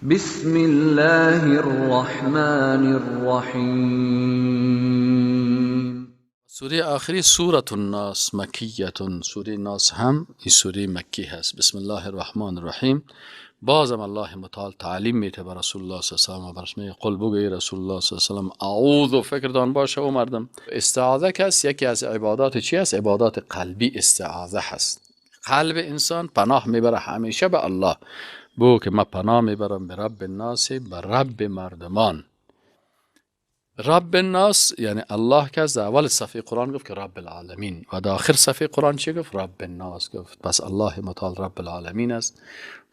بسم الله الرحمن الرحیم. سوره آخری سورة الناس مکیة. سوره ناس هم این سوره مکی هست. بسم الله الرحمن الرحیم. بازم الله متعال تعلیم میده به رسول الله صلی الله علیه و برش میگه قل بگو ای رسول الله صلی الله علیه و اعوذ، فکر باشه و مردم. استعاذه کس یکی از عبادات چی است؟ عبادات قلبی استعاذه هست. قلب انسان پناه میبره همیشه به الله. بو که ما پناه میبرم به رب الناس، به رب مردمان. رب الناس یعنی الله که از اول صفحه قرآن گفت که رب العالمین و در آخر صفحه قرآن چی گفت؟ رب الناس گفت. پس الله متعال رب العالمین است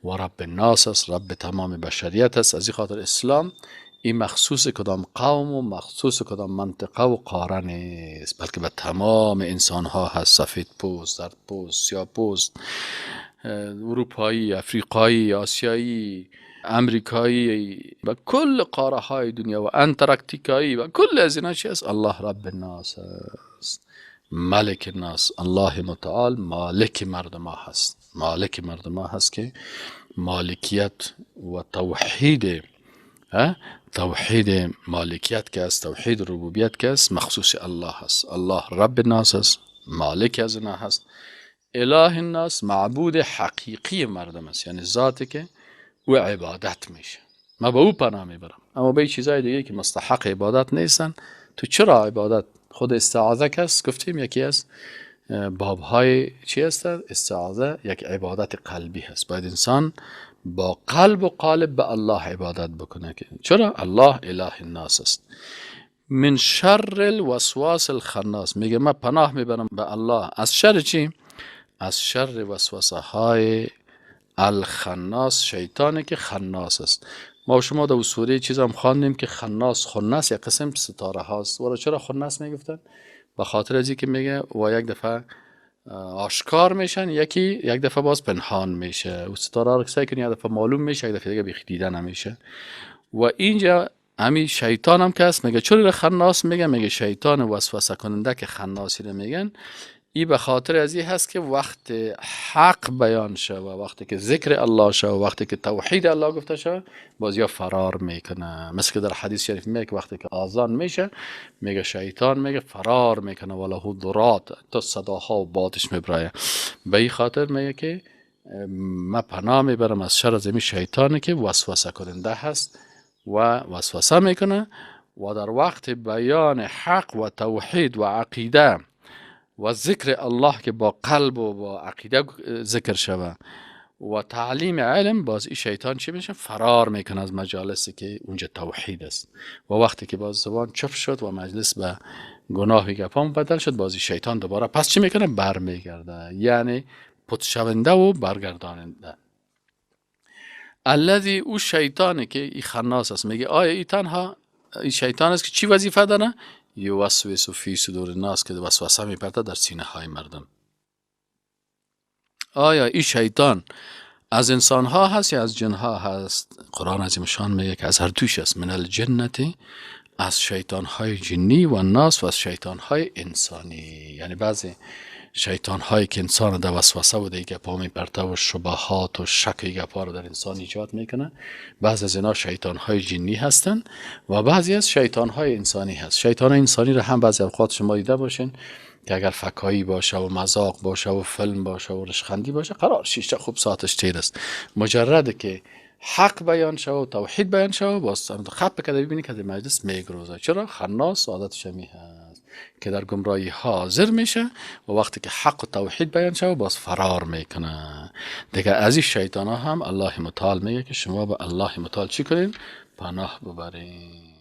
و رب الناس است، رب تمام بشریت است. از این خاطر اسلام این مخصوص کدام قوم و مخصوص کدام منطقه و قاره نیست، بلکه به تمام انسان ها هست. سفید پوست، زرد پوست، سیاه پوست، اروپایی، افریقایی، آسیایی، امریکایی و کل قاره های دنیا و انتارکتیکایی و کل از اینا چی است؟ الله رب الناس است، ملک الناس. الله متعال مالک مردم ها هست، مالک مردم ها هست که مالکیت و توحید، توحید مالکیت که است، توحید ربوبیت که است، مخصوص الله هست. الله رب الناس است، مالک از اینا هست. اله الناس معبود حقیقی مردم است، یعنی ذاتی که او عبادت میشه. ما به او پناه میبرم. اما به چیزای دیگه که مستحق عبادت نیستن، تو چرا عبادت؟ خود استعاذه کس گفتیم یکی از بابهای چی است؟ استعاذه یک عبادت قلبی هست. باید انسان با قلب و قالب به الله عبادت بکنه. چرا؟ الله اله الناس است. من شر الوسواس الخناس، میگه من پناه میبرم به الله از شر چی؟ از شر وسوسه های الخناس، شیطانی که خناس است. ما و شما در سوره چیز هم خواندیم که خناس، خناس یک قسم ستاره هاست. ولی چرا خناس میگفتن؟ به خاطر از اینکه میگه و یک دفعه آشکار میشن، یکی یک دفعه باز پنهان میشه. و ستاره رو که یک دفعه معلوم میشه، یک دفعه دیگه بیخ دیده نمیشه. و اینجا همین شیطان هم که هست، میگه چرا خناس میگه؟ میگه شیطان وسوسه کننده که خناسی رو میگن، ای به خاطر از این هست که وقت حق بیان شه و وقتی که ذکر الله شه و وقتی که توحید الله گفته شه، باز یا فرار میکنه. مثل که در حدیث شریف میگه که وقتی که آذان میشه، میگه شیطان میگه فرار میکنه، وله ضرات، تا صداها و بادش میبرایه. به این خاطر میگه که من پناه میبرم از شر از این شیطانی که وسوسه کننده هست و وسوسه میکنه و در وقت بیان حق و توحید و عقیده و ذکر الله که با قلب و با عقیده ذکر شوه و تعلیم علم، باز این شیطان چی میشه؟ فرار میکنه از مجالسی که اونجا توحید است. و وقتی که باز زبان چپ شد و مجلس به گناه گپان بدل شد، باز این شیطان دوباره پس چی میکنه؟ بر میگرده، یعنی پتشونده و برگرداننده. الذی، او شیطانی که این خناس است، میگه آیا این تنها این شیطان است که چی وظیفه داره؟ یوسوس فی صدور الناس، که وسوسه میپرده در سینه های مردم. آیا این شیطان از انسان ها هست یا از جن ها هست؟ قرآن از شان میگه که از هر دوش است. من الجنت، از شیطان های جنی، و الناس، و از شیطان های انسانی. یعنی بعضی شیطان هایی که انسان در وسوسه و دیگه پا میپرته و شبهات و شک گپا رو در انسان ایجاد میکنه، بعضی از اینا شیطان های جنی هستن و بعضی از شیطان های انسانی هست. شیطان انسانی رو هم بعضی اوقات شما دیده باشین که اگر فکایی باشه و مذاق باشه و فیلم باشه و رشخندی باشه، قرار شیشه خوب ساعتش تیر است. مجرد که حق بیان شو و توحید بیان شو، باز خپ که ببینی که در مجلس میگروزه. چرا؟ خناس عادتش می هست که در گمراهی حاضر میشه و وقتی که حق و توحید بیان شو باز فرار میکنه. دیگه از این شیطان ها هم الله متعال میگه که شما به الله متعال چی کنین؟ پناه ببرین.